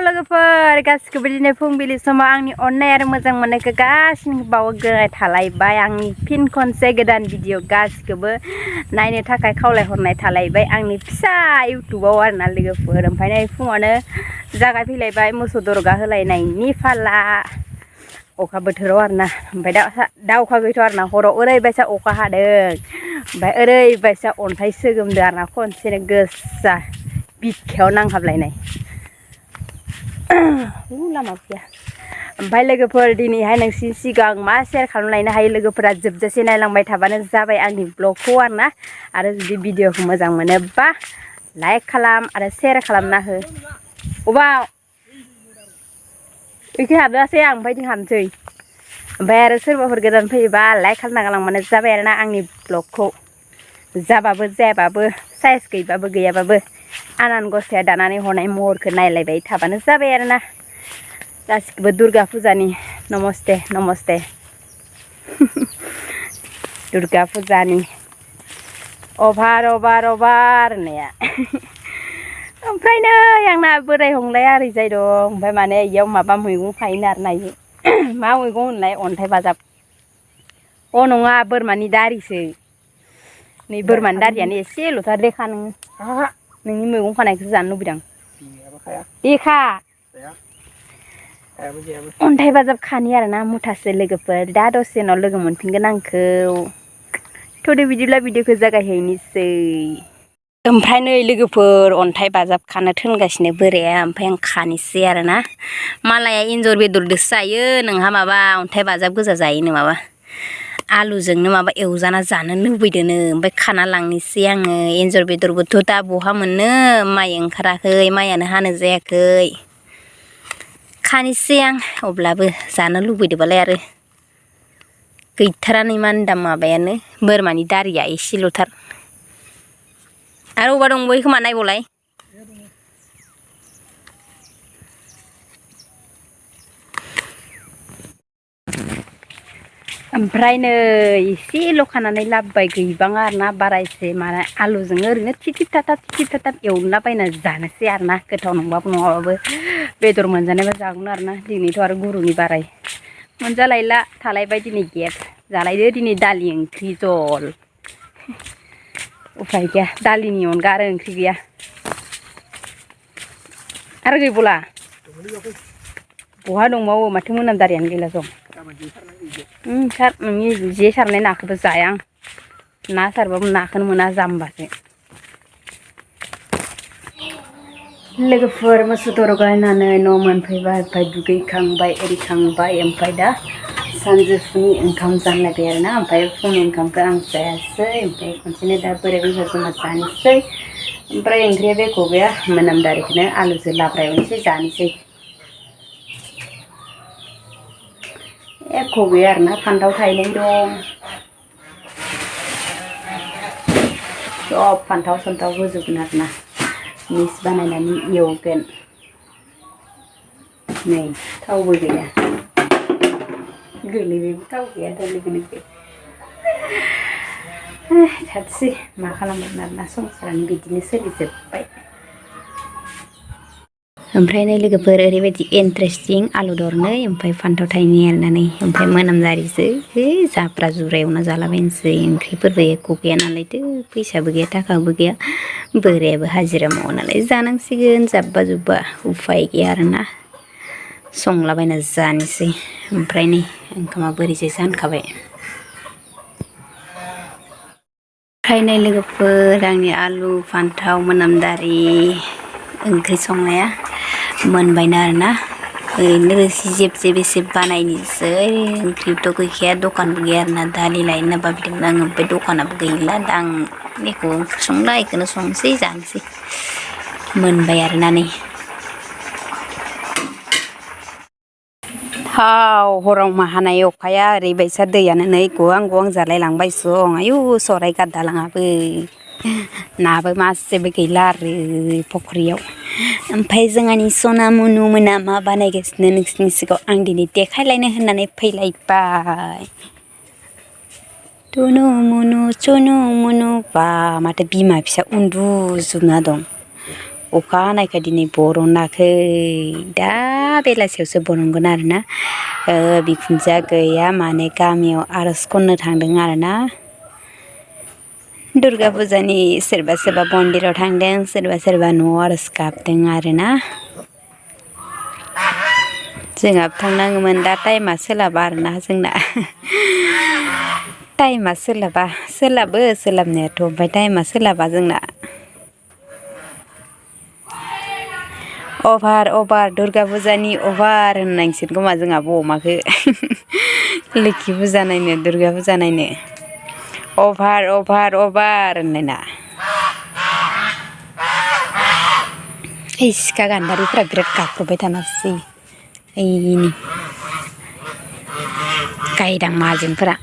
लोगोफोर गासिखौबो दिनै फुंबिलि समाव आंनि अननाय आरो मोजां मोननायखौ गासिनिबो बावगोनाय थालायबाय आंनि फिन खनसे गोदान भिडिअ गासिखौबो नायनो थाखाय खावलायहरनाय थालायबाय आंनि फिसा इउटुबाव आरोना लोगोफोर ओमफ्राय नै फुङावनो जागायफैलायबाय मोसौ दरगा होलायनायनि फाला अखा बोथोराव आरोना ओमफ्राय दा अखा गैथ'आ आरोना हराव ओरैबायसा अखा हादों ओमफ्राय ओरैबायसा अन्थाइ सोगोमदों आरोना खनसेनो गोसा बिखायाव नांहाबलायनाय लामा गैया ओमफ्राय लोगोफोर दिनैहाय नोंसिनि सिगां मा शेयार खालामलायनो हायो लोगोफोरा जोबजासे नायलांबाय थाबानो जाबाय आंनि ब्लगखौ आरोना आरो जुदि भिडिअखौ मोजां मोनोबा लाइक खालाम आरो शेयार खालामना हो अबाव बेखौ हाबजासै आं ओमफ्राय जों हाबनोसै ओमफ्राय आरो सोरबाफोर गोदान फैयोबा लाइक खालामना गालांबानो जाबाय आरोना आंनि ब्लगखौ जाबाबो जायाबाबो साइज गैबाबो गैयाबाबो आनान गसाया दानानै हरनाय महरखौ नायलायबाय थाबानो जाबाय आरोना गासिबो दुर्गा फुजानि नमस्ते नमस्ते दुर्गा फुजानि अभार अभार अभार होननाया ओमफ्राय नै आंना बोराय हंलाया ओरैजाय दं ओमफ्राय माने इयाव माबा मैगं खायोनो आरोना इयो मा मैगं होनलाय अन्थाइ बाजाब अ नङा बोरमानि दारिसो नै बोरमानि दारियानो एसेल'थार देखा नोङो नोंनि मैगं खानायखौ जानो लुबैदों देखा अन्थाइ बाजाब खानि आरोना मुथासे लोगोफोर दा दसे उनाव लोगो मोनफिनगोन आंखौ थ'दे बिदिब्ला भिडिअखौ जागायहैनोसै ओमफ्राय नै लोगोफोर अन्थाइ बाजाब खानो थोनगासिनो बोराया ओमफ्राय आं खानोसै आरोना मालाया एन्जर बेदरदोसो जायो नोंहा माबा अन्थाइ बाजाब गोजा जायोनो माबा आलुजोंनो माबा एवजाना जानो लुबैदोनो ओमफ्राय खाना लांनोसै आङो एन्जर बेदरबोथ' दा बहा मोननो माइ ओंखाराखै माइयानो हानो जायाखै खानोसै आं अब्लाबो जानो लुबैदोंबालाय आरो गैथारानो इमान दाम माबायानो बोरमानि दारिया एसेल'थार आरो अबा दंबावो खोमा नायबावलाय ओमफ्राय नै एसेल' खानानै लाबोबाय गैबाङा आरोना बारा एसे माने आलुजों ओरैनो थिथिब थाथाब एवलाबायना जानोसै आरोना गोथाव नंबाबो नङाबाबो बेदर मोनजानायबा जागौमोन आरोना दिनैथ' आरो गुरुनि बाराय मोनजालायला थालायबाय दिनै गेप जालायदो दिनै दालि ओंख्रि जल उफाय गैया दालिनि अनगा आरो ओंख्रि गैया आरो गैबावला बहा दंबावो माथो मोनामदारियानो गैला जं सार नोंनि जे सारनाय नाखौबो जाया आं ना सारबाबो नाखौनो मोना जाम्बासो लोगोफोर मोसौ दरगायनानै न' मोनफैबाय ओमफ्राय दुगैखांबाय एरिखांबाय ओमफ्राय दा सानजौफुनि ओंखाम जानलायबाय आरोना ओमफ्राय फुंनि ओंखामखौ आं जायासै ओमफ्राय खनसेनो दा बोराय बुरजा जमा जानोसै ओमफ्राय ओंख्रिया बेख' गैया मोनामदारिखौनो आलुजों लाब्रा एवनोसै जानोसै एख' गैया आरोना फान्थाव थायनै दं सब फान्थाव सान्थाव होजोबगोन आरोना मिक्स बानायनानै एवगोन नै थावबो गैया गोलैबायबो थाव गैया दा लोगो लोगो थाथोंसै मा खालामगोन आरोना संसारानो बिदिनो सोलिजोब्बाय ओमफ्राय नै लोगोफोर ओरैबायदि इन्टारेस्टिं आलु दरनै ओमफ्राय फान्थाव थाइनै एरनानै ओमफ्राय मोनामदारिसो जाब्रा जुब्रा एवना जालाबायनोसै ओंख्रिफोरबो एख' गैया नालायथो फैसाबो गैया थाखाबो गैया बोरायाबो हाजिरा मावा नालाय जानांसिगोन जाब्बा जुब्बा उफाय गैया आरोना संलाबायना जानोसै ओमफ्राय नै ओंखामा बोरैसो जानखाबाय ओमफ्राय नै लोगोफोर आंनि आलु फान्थाव मोनामदारि ओंख्रि संनाया मोनबायना आरोना ओरैनो रोसि जेब जेब एसे बानायनोसै ओंख्रिथ' गैखाया दखानबो गैया आरोना दालि लायनो होनना बाबिदोंमोन आङो ओमफ्राय दखानाबो गैला दा आं एख' ओंख्रि संला बेखौनो संसै जानोसै मोनबाय आरोना नै थाव हराव हानाय अखाया ओरैबायसा दैयानो नै गवां गवां जालायलांबाय सं आयु सराय गादालाङाबो नाबो मासेबो गैला आरो फख्रियाव ओमफ्राय जोंहानि सना मुनु मोना मा बानायगासिनो नोंसिनि सिगाङाव आं दिनै देखायलायनो होननानै फैलायबाय टुनु मुनु चुनु मुनु बा माथो बिमा फिसा उन्दुजोबना दं अखा हानायखाय दिनै बरनाखै दा बेलासियावसो बरनगोन आरोना बिखुनजोआ गैया माने गामियाव आर'ज खननो थांदों आरोना दुर्गा फुजानि सोरबा सोरबा मन्दिराव थांदों सोरबा सोरबा न'आव आर'ज गाबदों आरोना जोंहाबो थांनाङोमोन दा टाइमा सोलाबा आरोना जोंना टाइमा सोलाबनायाथ' ओमफ्राय टाइमा सोलाबा जोंना अभार दुर्गा फुजानि अभार होननांसिगोन खोमा जोंहाबो अमाखौ लोखि फुजा नायनो दुर्गा फुजा नायनो अभार होननायना सिखा गान्दारिफ्रा बिराद गाख्रबबाय थानासै ओइनि गायदां माहाजोनफोरा